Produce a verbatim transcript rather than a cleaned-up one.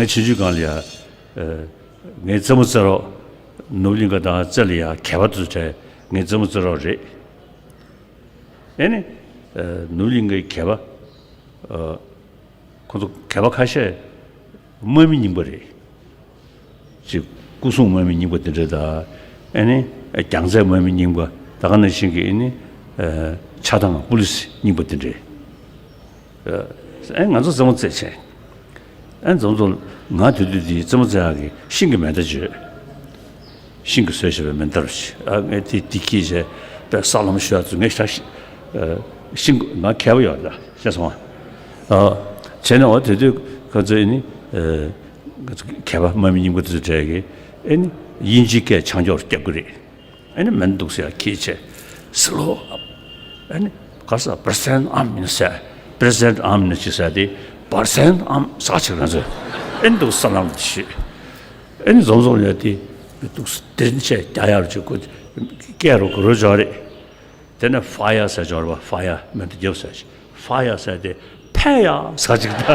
ངའི་ཆུང་ཆུང་སྒང་ལ་ཡ། ངའི་རྩེད་མོ་རྩེ་རོགས། ནོར་བུ་གླིང་ག་དང་རྩེ་ལ་ཡ་གད་པ་དུ་བྲལ་ངའི་རྩེད་མོ་རྩེ་རོགས་རེད། ཨེ་ནི། ནོར་བུ་གླིང་གའི་གད་པ། ཁོ་ཚོ་གད་པ་ཁ་ཤས་དམག་མི་རྙིང་པ་རེད། ཅིག་སྐུ་སྲུང་དམག་མི་རྙིང་པ་དེ་འདྲ་དང་། ཨེ་ནི། རྒྱང་རྩེད་དམག་མི་རྙིང་པ། ད་ག་ནང་བཞིན་གྱི་ཨེ་ནི། ཆགས་སྡང་པུ་ལིས་རྙིང་པ་དེ་འདྲས། ཨེ་ང་ཚོ་རྩེད་མོ་རྩེད་བྱས། ཨེ་འཛོམས་འཛོམས་ང་དེ་དུས་དེའི་རྩེད་མོ་རྩེ་ཡག་གི་ཤིང་གི་མེ་མདའ་བརྗོད། ཤིང་གི་བཟོས་བྱས་པའི་མེ་མདའ་རུ་ཞིག་ཨ་ངས་དེ་དེ་ཁྱེར་བྱས་པའི་ས་ལམ་ཞུ་ཡག་ཚུལ་ངས་ཤ་ཤི། ཤིང་ང་མཁས་པ་ཡོད་ལ་ཤེས་སོང་ཨ། བྱས་ནས་འོ་དེ་དུས་ཁོ་ཚོས་ནི། མཁས་པ་དམག་མི་རྙིང་པ་དེ་ཚོ་གྲས་ཀྱིས་ཨེ་ནི་དབྱིན་ཇིའི་སྐད་ཆང་འཇོག་རྒྱབ་ཀྱི་རེད། ཨེ་ནི་མེ་མདའ་འདུག་ཟེར་ཡ་ཁྱེར་བྱས། སི་ལོ། ཨེ་ནི་ག་ས་པར་སེན་ཨམ་ཡིན་ཟེར། པར་སེན་ཨམ་ནི་ཅི་ཟེར་དེ། པར་སེན་ཨམ་ཟ་ཆེ་ང་ཚོས། ཨེ་ནི་འདུག་ས་ལམ་དུ་ཤི། ཨེ་ནི་འཛོམས་འཛོམས་ཡ་དེ། འདུག་དེ་ནི་ཆེ་རྒྱ་ཡར་བཅུག་གོ། སྐད་རུ་གོ་རུ་འཇོག་རེད། དེ་ནས་ཧྥ་ཡ་ཟེར་འཇོག་རེད་པ། ཧྥ་ཡ་མེ་མདའ་རྒྱབ་ཟེར་ཅིག་ཧྥ་ཡ་ཟེར་དེ་ཕན་ཡ་ཟ་ཅིག་ད།